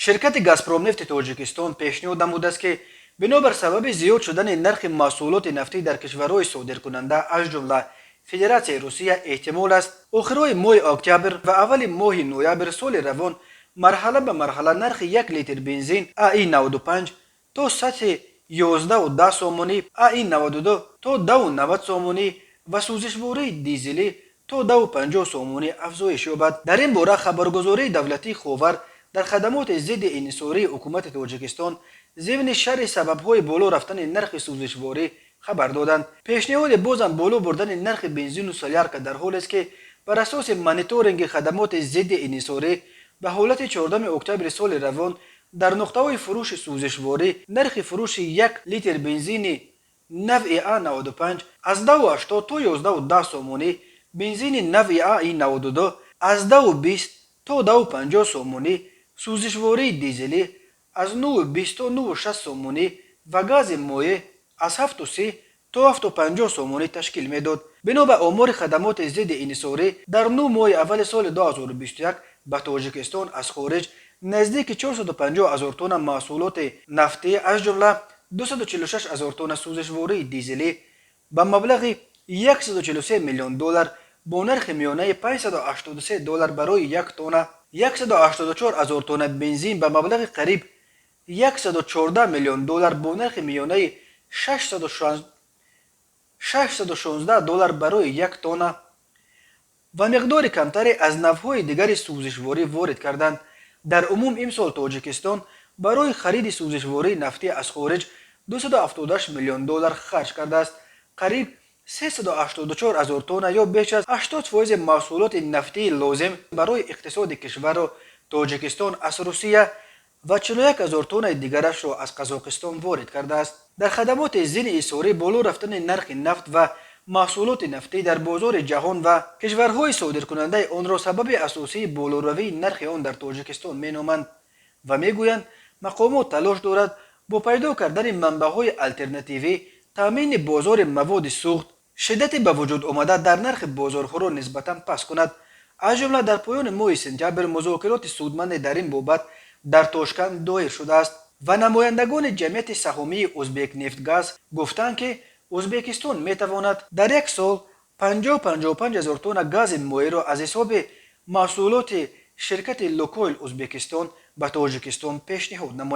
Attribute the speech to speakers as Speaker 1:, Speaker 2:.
Speaker 1: Ширкати «Газпромнефти Тоҷикистон» пешниҳод намудааст, ки бинобар сабаби зиёд шудани нархи маҳсулоти нафтӣ дар кишварҳои содиркунанда, аз ҷумла Федератсияи Русия, эҳтимол аст, охирҳои моҳи октябр ва аввали моҳи ноябр соли равон марҳала ба марҳала нархи 1 литр бензин АИ 95 то сатҳи 11,10 сомонӣ, АИ 92 то 10,90 сомонӣ ва сӯзишвории дизелӣ то 10,50 сомонӣ афзоиш ёбад. Дар ин бора хабаргузории давлатии «Ховар» дар хадамоти зидди инҳисории ҳукумати Тоҷикистон зимни шарҳи сабабҳои боло рафтани нархи сӯзишворӣ хабар доданд. Пешниҳоди бозам боло бурдани нархи бензину солярка дар ҳолест, ки бар асоси мониторинги хадамоти зидди инҳисорӣ ба ҳолати 4 октябри соли равон дар нуқтаҳои фурӯши сӯзишворӣ нархи фурӯши 1 литр бензини навъи А95 аз 10,80 то 11,10 сомонӣ, бензини навъи АИ 92 аз 10,20 то 10,50 сомонӣ, сӯзишвории дизелӣ аз 9,20 то 9,60 сомонӣ ва гази моеъ аз 7,30 то 7,50 сомонӣ ташкил медод. Бино ба омори хадамоти зидди инҳисорӣ, дар 9 моҳи аввали соли 2021 ба Тоҷикистон аз хориҷ наздики 450 ҳазор тонна маҳсулоти нафтӣ, аз ҷумла 246 ҳазор тонна сӯзишвории дизелӣ ба маблағи 143 миллион доллар бо нархи миёнаи 583 доллар барои 1 тонна, 184 ҳазор тонна бензин ба маблағи қариб 114 миллион доллар бо нархи миёнаи 616 доллар барои 1 тонна ва миқдори камтаре аз навъҳои дигари сӯзишворӣ ворид карданд. Дар умум имсол Тоҷикистон барои хариди сӯзишвории нафтӣ аз хориҷ 278 миллион доллар харҷ кардааст. Қариб 384 ҳазор тонна ё беш аз 80 фоизи маҳсулоти нафтии лозим барои иқтисоди кишварро Тоҷикистон аз Русия ва 41 ҳазор тоннаи дигарашро аз Қазоқистон ворид кардааст. Дар хадамоти зидди инҳисорӣ боло рафтани нархи нафт ва маҳсулоти нафтӣ дар бозори ҷаҳон ва кишварҳои содиркунандаи онро сабаби асосии болоравии нархи он дар Тоҷикистон меноманд ва мегӯянд, мақомот талош дорад бо пайдо кардани манбаъҳои алтернативӣ таъмини бозори маводи сӯхт шиддати ба вуҷуд омада дар нархи бозорҳоро нисбатан паст кунад. Аз ҷумла дар поёни моҳи сентябр музокироти судманде дар ин бобат дар Тошканд доир шудааст ва намояндагони ҷамъияти саҳомии «Ӯзбекнефтгаз» гуфтанд, ки Ӯзбекистон метавонад дар як сол 50-55 ҳазор тонна гази моеъро аз ҳисоби маҳсулоти ширкати «Лукойл Ӯзбекистон» ба Тоҷикистон пешниҳод намояд.